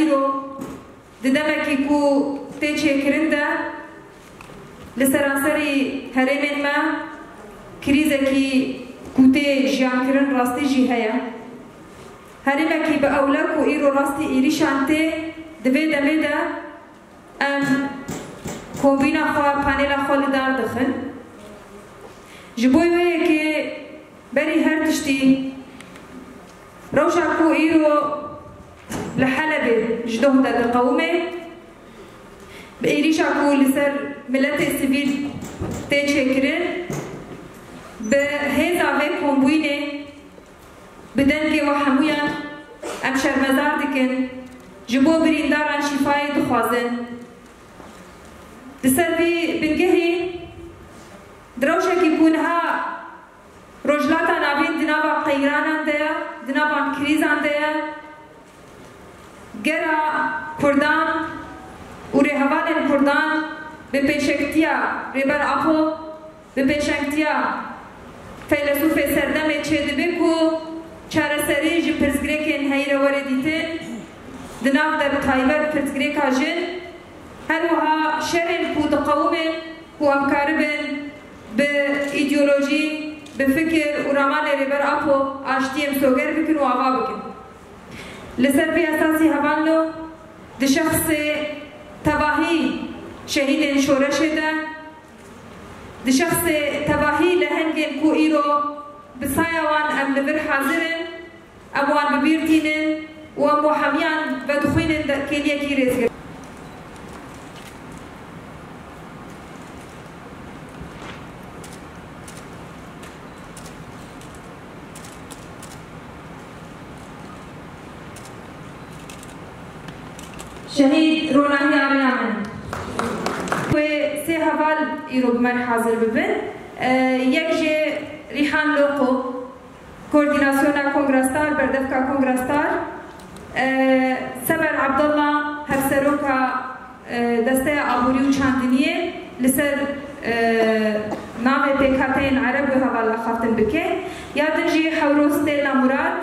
Îro di demekî ku tê çêkirin de li seranserî herêmên me krîzekî ku tê jiyankirin rastî jî heye. Herêmekî bi ewle ku îro rastî êrîşan tê di vê demê de em kombîna xwe panela xwe li dar dixin. Ji bo wê yekê berî her tiştî rewşa ku îro li Helebê ji doh de diqewime bi êrîşa ku li ser miletê sivîl tê çêkirin bi hêza vê kombûyînê bi dengê we hemûyan em şermezar dikin ji bo birîndaran şîfayê dixwazin. Di ser vî bingehî di rewşekî ku niha Rojhilata Navîn di nava qeyranan de ye, di nava krîzan de ye, gera Kurdan û rêhevalên Kurdan bi pêşengtiya Rêber Apo, bi pêşengtiya feylesûfê serdemê çêdibe ku çareserî ji pirsgirêkên heyî re were dîtin, di nav de bi taybet pirsgirêka jin, her wiha şerên ku diqewimin ku em karibin bi îdeolojî, bi fikir û ramanê Rêber Apo aştiyê misoger bikin û ava bikin. Li ser vê esasî hevalno di şexsê tevahî şehîdên şoreşê de, di şexsê tevahî lehengên ku îro bi saya wan em li vir hazir in, em wan bi bîr tînin û em bo hemiyan vedixwînin kêliyekî rêzgirtin. Şehîd Ronahî Arya min. Wê sê heval îro bi me re hazir bibin. Yek jê Rîhan Loqo, Koordînasyona Kongra Star, Berdevka Kongra Star, Semer Abdullah, Hevseroka Desteya Aborî û Çandiniyê li ser navê pêkhateyên Ereb wê heval axaftin bike. Ya din jî Hewroz Stêla Murad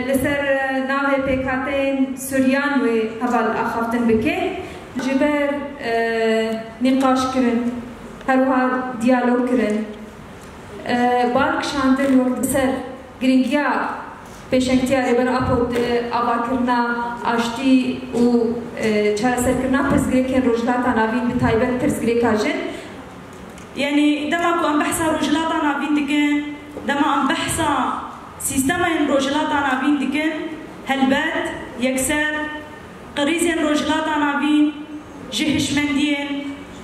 li ser navê pêkhateyên Suryan wê heval axaftin bike. Ji ber nîqaş kirin, her wiha diyalog kirin, bal kişandin wek li ser girîngiya pêşengtiya Rêber Apo di avakirina aştî û çareserkirina pirsgirêkên Rojhilata Navîn bi taybet pirsgirêka jin. Yanî dema ku em behsa Rojhilata Navîn dikin, dema em behsa sîstemên Rojhilata Navîn dikin, helbet yekser qirîzên Rojhilata Navîn ji hişmendiyên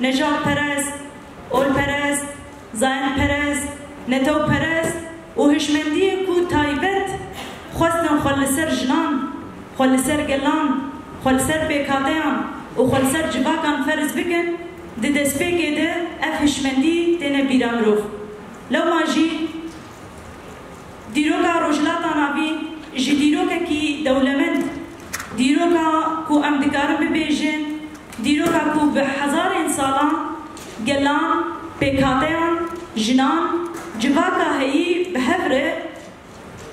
nejadperest, olperest, zayendperest, netewperest û hişmendiyê ku taybet xwestin xwe li ser jinan, xwe li ser gelan, xwe li ser pêkhateyan û xwe li ser civakan ferz bikin, di destpêkê de ev hişmendî têne bîra mirov. Lewma jî dîroka Rojhilata Navîn ji dîrokekî dewlemend, dîroka ku em dikarin bibêjin, dîroka ku bi hezarên salan gelan, pêkhateyan, jinan, civaka heyî bi hev re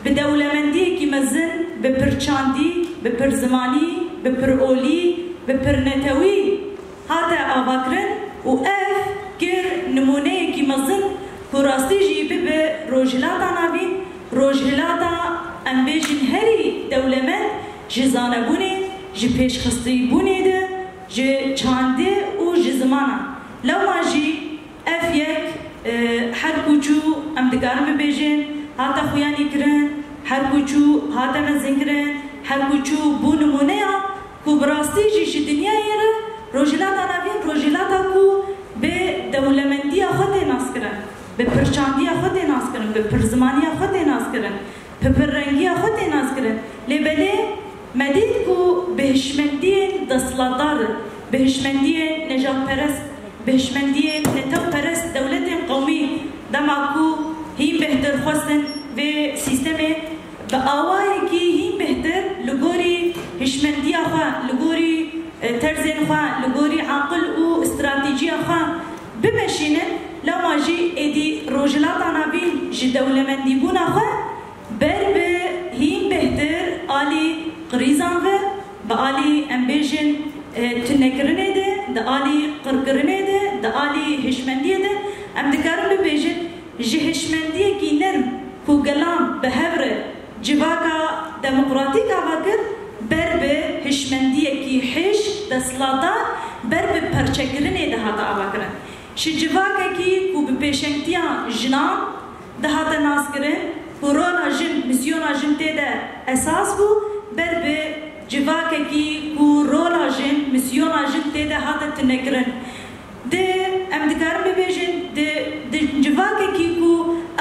bi dewlemendiyekî mezin, bi pirçandî, bi pirzimanî, bi pirolî, bi pirnetewî hate avakirin û ev kir nimûneyekî mezin ku rastî jî bibe Rojhilata Navîn, Rojhilata em bêjin herî dewlemend ji zanebûnê, ji pêşxistîbûnê de, ji çandê û ji zimanan. Lewma jî ev yek her ku çû em dikarin bibêjin hate xuyanîkirin, her ku çû hate mezinkirin, her ku çû bû nimûneya ku bi rastî jî ji dinyayê re Rojhilata Navîn rojhilata ku bi dewlemendiya xwe tê naskirin, bi pirçandiya xwe tê naskirin, bi pirzimaniya xwe tê naskirin, bi pirrengiya xwe tê naskirin. Lê belê me dît ku bi hişmendiyên desthilatdar, bi hişmendiyên nejadperest, bi hişmendiyên netewperest dewletên qewmî dema ku hîn bêhtir xwestin vê sîstemê bi awayekî hîn bêhtir li gorî hişmendiya xwe, li gorî terzên xwe, li gorî aqil û stratêjiya xwe bimeşînin, lewma jî êdî Rojhilata Navîn ji dewlemendîbûna xwe ber bi hîn bêhtir alî qirîzan ve, بآلي أمبيجن تنكرنه ده دآلي قرقرنه ده دآلي هشمندية ده أم دكارن ببيجن جه هشمندية كي نرم كو قلام بهبر جواكا ديمقراطيك عواكر بر به هشمندية كي حش دسلاطات بر به پرچكرنه ده هاتا عواكرن شي جواكا كي كو بپیشنگتیا جنان ده هاتا ناس کرن كورونا جن ميسيونا جن تيدا اساس بو بر به جواكا كي كو رولا جن ميسيونا جن تيدا هاتا تنكرن ده ام دكارن ببيجن ده ده جواكا كي كو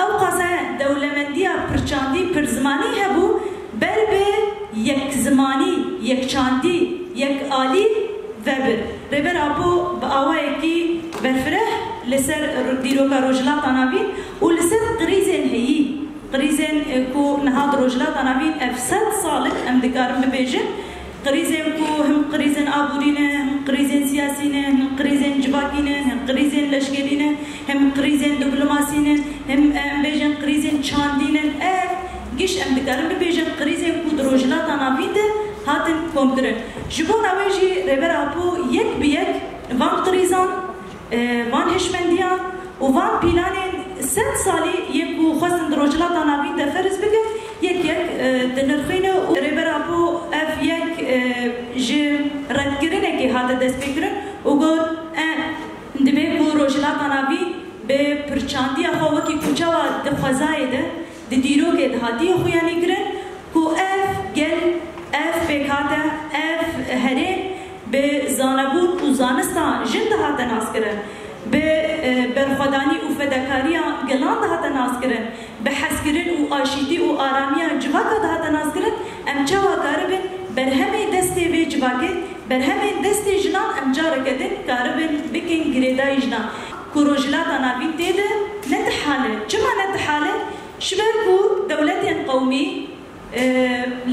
او قاسا دولمنديا پرچاندي پرزماني هبو بر به يك زماني يك چاندي يك آلي وبر ربر ابو بآوايكي برفره لسر ديروكا روجلات نابين ولسر قريزن هي قريزن كو نهاد روجلات نابين افسد صالك ام دكارن ببيجن قريزن كو هم قريزن ابورينه هم قريزن سياسينه هم قريزن جباكينه هم قريزن لشكرينه هم قريزن دبلوماسينه هم ام بيجن قريزن چاندينه اف گیش ام دکارن ببیجن قریزن کو دروجلات نابین ده هاتن کمترن جبو نویجی ربر اپو یک به یک وان قریزان وان هشمندیان و وان پیلانین ست سالی یک کو خواستن دروجلات نابین ده فرض بکن یک یک دنرخینه و ربر اپو اف یک جه ردکرنه که هاته دست بکرن و گوت دبی کو روجلات نابین به پرچاندی خو وکی کوچوا ده خزای ده د دیروکê dihatiye xuyanî kirin ku ev gel ev pêkhate ev herêm bi zanebûn û zanista jin dihate naskirin bi berxwedanî û fedekariya gelan dihate naskirin bi hezkirin û aşîtî û aramiya civaka dihate naskirin em çawa karibin berhemê destê vê civakê berhemê destê jinan em careke din karibin bikin girêdayî jinan ku rojhilata navîn tê de ne dihale çima ne dihale شبر کو دولتên قومî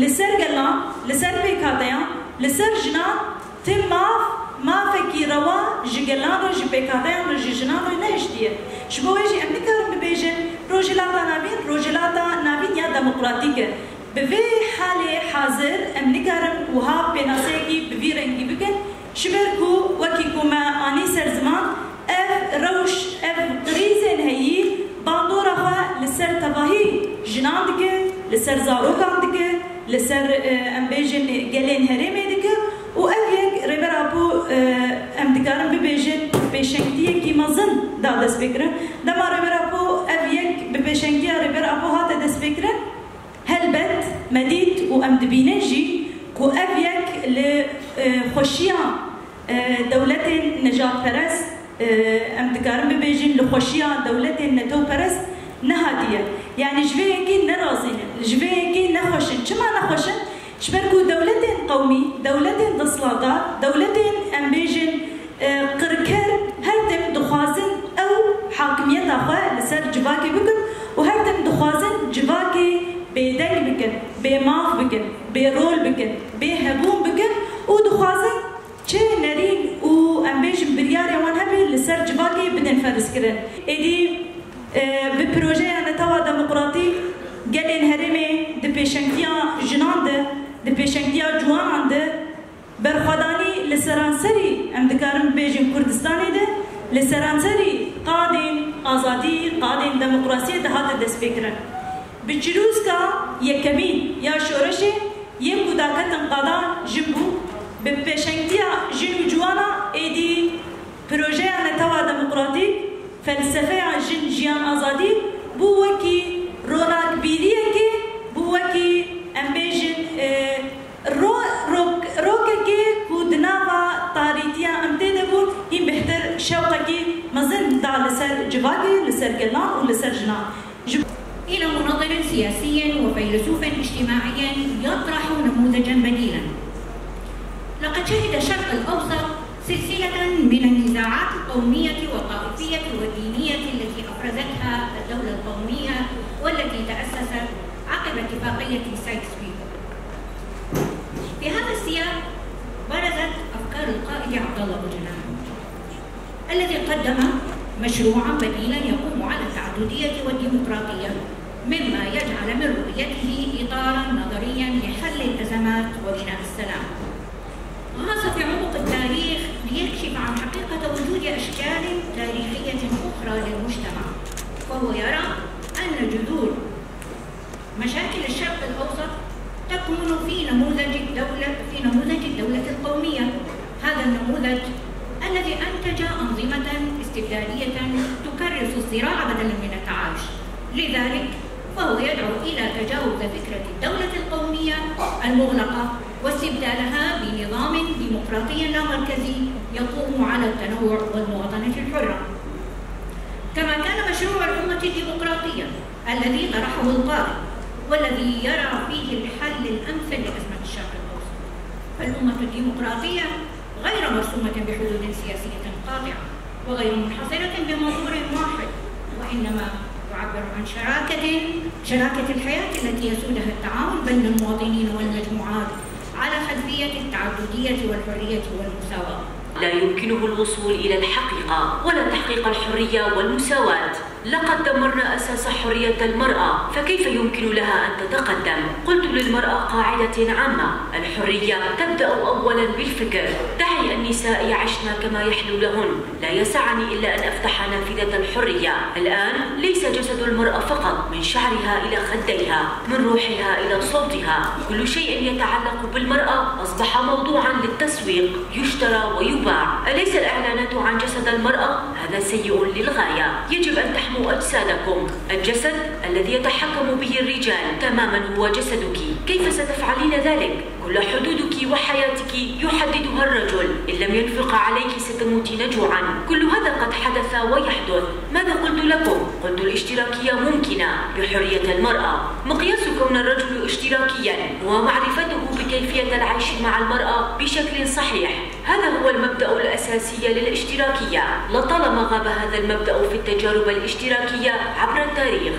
li ser gelan li ser pêkhateyan li ser jinan tim maf mafekî rewa ji gelan re ji pêkhateyan re ji jinan re nehiştiye ji bo wê jî em nikarin bibêjin rojhilata navîn rojhilata navîn ya demokratîk e bi vê halê hazir em nikarin wiha pênaseyekî bi vî rengî bikin ji ber ku wekî ku me anî ser ziman ev rewş ev qirîzên heyî bandora xwe li ser tevahî jinan dike li ser zarokan dike li ser em bêjin gelên herêmê dike û ev yek Rêber Apo em dikarin bibêjin pêşengtiyekî mezin da destpêkirin dema Rêber Apo ev yek bi pêşengiya Rêber Apo hate destpêkirin helbet me dît û em dibînin jî ku ev yek li xweşiya dewletên nejatperest em dikarin bibêjin li xweşiya dewletên netewperest nehatiye yani ji vê yekê nerazînin ji vê yekê nexweşin çima nexweşin ji ber ku dewletên qewmî dewletên desthilatdar dewletên em bêjin qirker her dem dixwazin ew hakimiyeta xwe li ser civakê bikin û her dem dixwazin civakê bêdeng bikin bêmaf bikin bêrol bikin bêhebûn bikin û dixwazin çi nerîn û em bêjin biryarê wan hebe li ser civakê bidin ferzkirin êdî bi projeya netewa demokratîk gelên herêmê di pêşengtiya jinan de di pêşengtiya ciwanan de berxwedanî li seranserî em dikarin bibêjin Kurdistanê de li seranserî qadên azadî qadên demokrasiyê dihate destpêkirin bi çirûska yekemîn ya şoreşê yên ku daketin qada jin bû bi pêşengtiya jin û ciwana êdî projeya netewa demokratîk felsefeya jin jiyan azadî bû wekî ronakbîriyekê bû wekî em bêjin rokekê ku di nava tarîtiya em tê de bûn hîn bêhtir şewqekî mezin da li ser civakê li ser gelan û li ser jinan. إلى مناضل سياسي وفيلسوف اجتماعي يطرح نموذجا بديلا. لقد شهد الشرق الأوسط سلسلة من النزاعات القومية والطائفية والدينية التي أفرزتها الدولة القومية والتي تأسست عقب اتفاقية سايكس بيكو. في هذا السياق برزت أفكار القائد عبد الله بوجناح الذي قدم مشروعا بديلا يقوم على التعددية والديمقراطية، مما يجعل من رؤيته إطارا نظريا لحل الأزمات وبناء السلام. أشكال تاريخية أخرى للمجتمع، فهو يرى أن جذور مشاكل الشرق الأوسط تكمن في نموذج الدولة القومية، هذا النموذج الذي أنتج أنظمة استبدادية تكرس الصراع بدلا من التعايش. لذلك فهو يدعو إلى تجاوز فكرة الدولة القومية المغلقة واستبدالها بنظام ديمقراطي لا مركزي يقوم على التنوع والمواطنة الحرة. كما كان مشروع الأمة الديمقراطية الذي طرحه القائد والذي يرى فيه الحل الأمثل لأزمة الشرق الأوسط. فالأمة الديمقراطية غير مرسومة بحدود سياسية قاطعة وغير منحصرة بمنظور واحد، وإنما تعبر عن شراكة الحياة التي يسودها التعاون بين المواطنين والمجموعات على خلفية التعددية والحرية والمساواة. لا يمكنه الوصول إلى الحقيقة ولا تحقيق الحرية والمساواة. لقد دمرنا أساس حرية المرأة، فكيف يمكن لها أن تتقدم؟ قلت للمرأة قاعدة عامة: الحرية تبدأ أولا بالفكر. دعي النساء يعشن كما يحلو لهن، لا يسعني إلا أن أفتح نافذة الحرية. الآن ليس جسد المرأة فقط، من شعرها إلى خديها، من روحها إلى صوتها، كل شيء يتعلق بالمرأة أصبح موضوعا للتسويق، يشترى ويباع. أليس الإعلانات عن جسد المرأة؟ هذا سيء للغاية. يجب أن تحموا أجسادكم. الجسد الذي يتحكم به الرجال تماما هو جسدك، كيف ستفعلين ذلك؟ كل حدودك وحياتك يحددها الرجل، إن لم ينفق عليك ستموتين جوعا. كل هذا قد حدث ويحدث. ماذا قلت لكم؟ قلت الاشتراكية ممكنة بحرية المرأة. مقياس كون الرجل اشتراكيا هو معرفته بكيفية العيش مع المرأة بشكل صحيح. هذا هو المبدأ الأساسي للاشتراكية. لطالما غاب هذا المبدأ في التجارب الاشتراكية عبر التاريخ.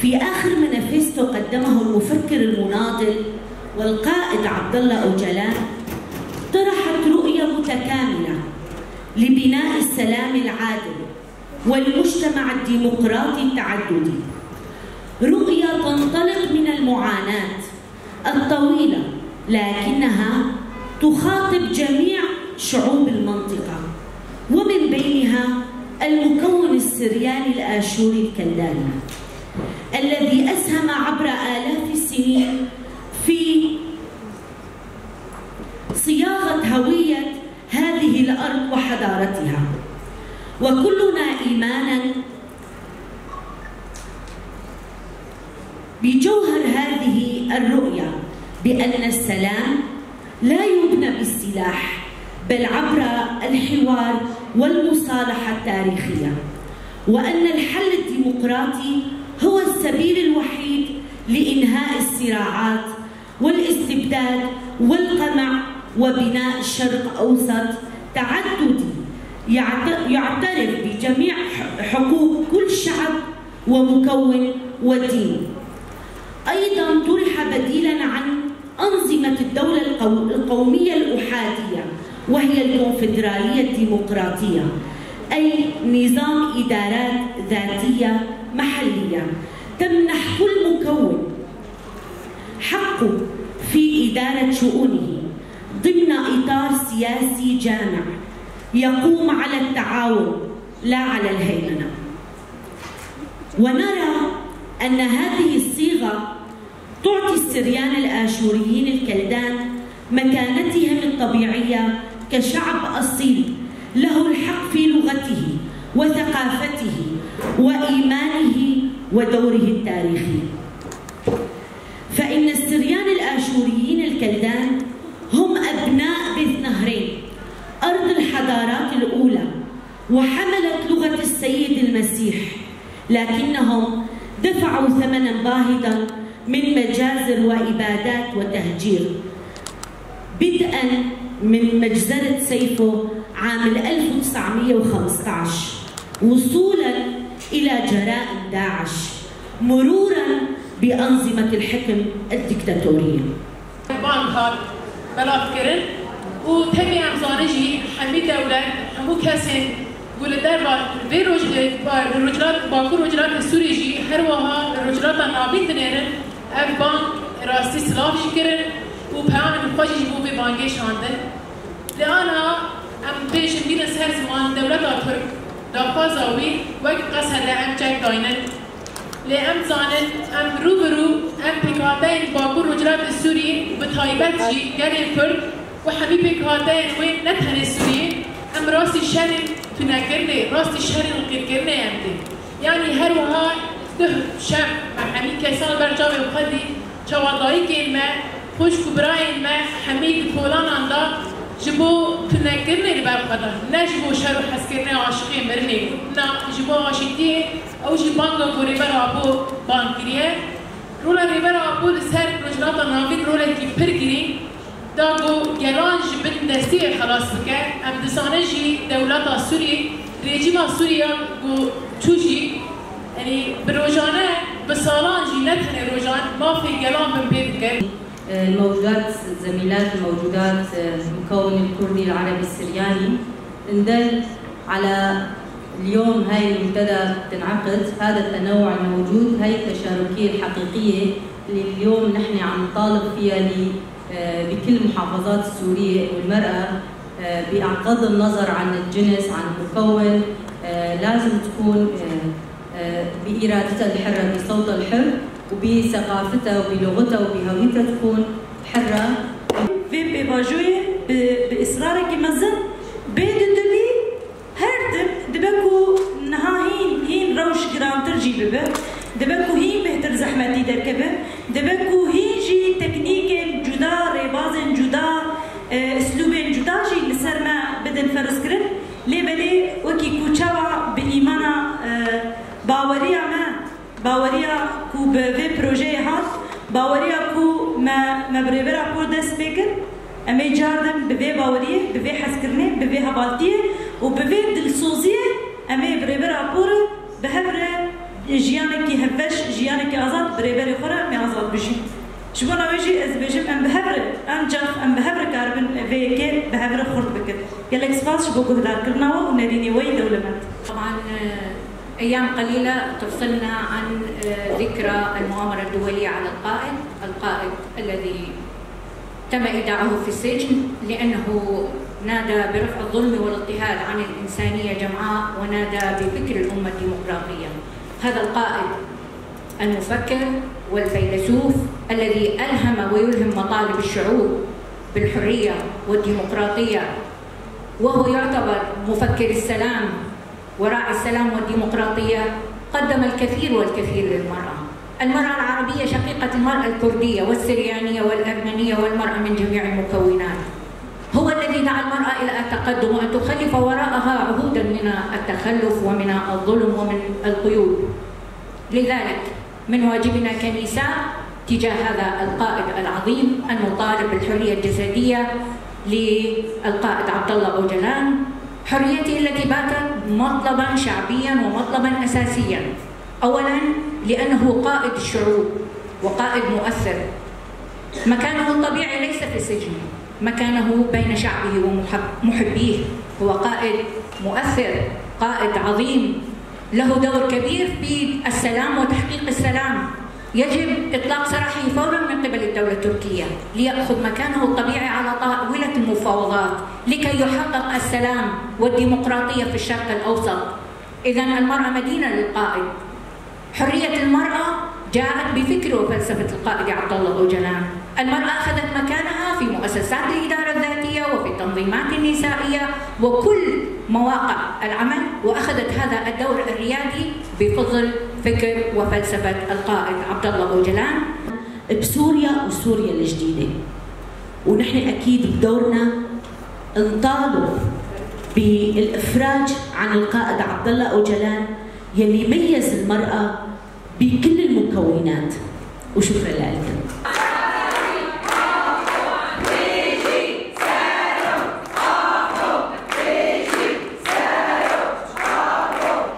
في آخر مانيفستو قدمه المفكر المناضل والقائد عبد الله أوجلان، طرحت رؤية متكاملة لبناء السلام العادل والمجتمع الديمقراطي التعددي، رؤية تنطلق من المعاناة الطويلة لكنها تخاطب جميع شعوب المنطقة، ومن بينها المكون السرياني الآشوري الكلداني الذي أسهم عبر آلاف السنين في صياغة هوية هذه الأرض وحضارتها. وكلنا إيمانا بجوهر هذه الرؤية بأن السلام لا يبنى بالسلاح بل عبر الحوار والمصالحة التاريخية، وأن الحل الديمقراطي هو السبيل الوحيد لإنهاء الصراعات والاستبداد والقمع وبناء شرق أوسط تعددي يعترف بجميع حقوق كل شعب ومكون ودين. أيضا طرح بديلا عن أنظمة الدولة القومية الأحادية وهي الكونفدرالية الديمقراطية، أي نظام إدارات ذاتية محلية تمنح كل مكون حقه في إدارة شؤونه ضمن إطار سياسي جامع يقوم على التعاون لا على الهيمنة. ونرى أن هذه الصيغة تعطي السريان الآشوريين الكلدان مكانتهم الطبيعية كشعب أصيل له الحق في لغته وثقافته وإيمانه ودوره التاريخي. فإن السريان الآشوريين الكلدان هم أبناء بيت نهرين، أرض الحضارات الأولى، وحملت لغة السيد المسيح، لكنهم دفعوا ثمنا باهظا من مجازر وإبادات وتهجير، بدءا من مجزرة سيفو عام 1915 وصولا إلى جرائم داعش، مرورا بأنظمة الحكم الدكتاتورية. بلاف و تبي امزانجي حمي دولت همو کسین گل در به رجلات باکور رجلات سوری جی هر وها رجلات نابین دنیرن اف بانک راستی سلاف جی کرن و پیام خوشی جی بو به بانگی شاندن. لأنها Em bêjin bînin ser ziman dewleta Tirk daxwaza wî wek qesede em çek daynin. Lê em zanin em rû bi rû em pêkhateyên Bakur Rojhilatê Sûriyê bi taybet jî gelê Kurd û hemî pêkhateyên wê ne tenê Sûriyê em rastî şerên tunekirinê rastî şerên qîrkirinê em tên. Yanî her wiha duh şev me hemî kesan ber çavên xwe dît çawa dayikên me xwişk û birayên me hemî di kolanan da ji bo tunekirinê li ber xwe dan ne ji bo şer û hezkirinê aşiqê mirinê bûn na ji bo aşîtiyê ew jî banga ku Rêber Apo bang kiriye. Rola Rêber Apo li ser Rojhilata Navîn rolekî pir girîng da ku gelan ji bin destiyê xelas bike. Em dizanin jî dewleta Sûriyê rejîma Sûriya ku çû jî yanî bi rojane bi salan jî ne tenê rojan mafê gelan binpê dikir. الموجودات الزميلات الموجودات المكون الكردي العربي السرياني ندل على اليوم هاي المنتدى تنعقد هذا التنوع الموجود هاي التشاركية الحقيقية اللي اليوم نحن عم نطالب فيها بكل المحافظات السورية والمرأة بغض النظر عن الجنس عن المكون لازم تكون بإرادتها الحرة بصوتها الحر وبثقافتها وبلغتها وبهويتها تكون حرة. Vê pêvajoyê bi israrekî mezin bê dudilî her tim dibe ku niha hîn rewş girantir jî bibe, dibe ku hîn bêhtir zehmetî derkeve, dibe ku hîn jî teknîkên cuda, rêbazên cuda, uslûbên cuda jî li ser me bidin ferzkirin. Lê belê wekî ku çawa bi îmana baweriya me, baweriya ku bi vê projeyê hat, baweriya ku me bi Rêber Apo dest pê kir, em ê cardin bi vê baweriyê, bi vê hezkirinê, bi vê hevaltiyê û bi vê dilsoziyê em ê bi Rêber Apo re bi hev re jiyanekî hevbeş, jiyanekî azad bi rêberê xwe re em ê azad bijîn. Ji bo navê jî ez dibêjim em bi hev re, ancak em bi hev re karibin vê yekê bi hev re xurt bikin. Gelek spas ji bo guhdarkirina we û nerînê we yê dewlemend. طبعا أيام قليلة تفصلنا عن ذكرى المؤامرة الدولية على القائد، القائد الذي تم إيداعه في السجن لأنه نادى برفع الظلم والاضطهاد عن الإنسانية جمعاء ونادى بفكر الأمة الديمقراطية. هذا القائد المفكر والفيلسوف الذي ألهم ويلهم مطالب الشعوب بالحرية والديمقراطية، وهو يعتبر مفكر السلام وراعي السلام والديمقراطية، قدم الكثير والكثير للمرأة. المرأة العربية شقيقة المرأة الكردية والسريانية والأرمنية والمرأة من جميع المكونات. هو الذي دعا المرأة إلى التقدم وأن تخلف وراءها عهودا من التخلف ومن الظلم ومن القيود. لذلك من واجبنا كنساء تجاه هذا القائد العظيم أن نطالب بالحرية الجسدية للقائد عبد الله أوجلان، حريته التي باتت مطلبا شعبيا ومطلبا أساسيا. أولا لأنه قائد الشعوب وقائد مؤثر، مكانه الطبيعي ليس في السجن، مكانه بين شعبه ومحبيه. هو قائد مؤثر، قائد عظيم، له دور كبير في السلام وتحقيق السلام. يجب إطلاق سراحه فورا من قبل الدولة التركية ليأخذ مكانه الطبيعي على طاولة المفاوضات لكي يحقق السلام والديمقراطية في الشرق الأوسط. إذن المرأة مدينة للقائد. حرية المرأة جاءت بفكر وفلسفة القائد عبد الله أوجلان. المرأة أخذت مكانها في مؤسسات الإدارة الذاتية وفي التنظيمات النسائية وكل مواقع العمل، وأخذت هذا الدور الريادي بفضل فكر وفلسفة القائد عبد الله أوجلان. بسوريا وسوريا الجديدة، ونحن أكيد بدورنا نطالب بالإفراج عن القائد عبد الله أوجلان يلي ميز المرأة بكل المكونات. وشكرا لكم.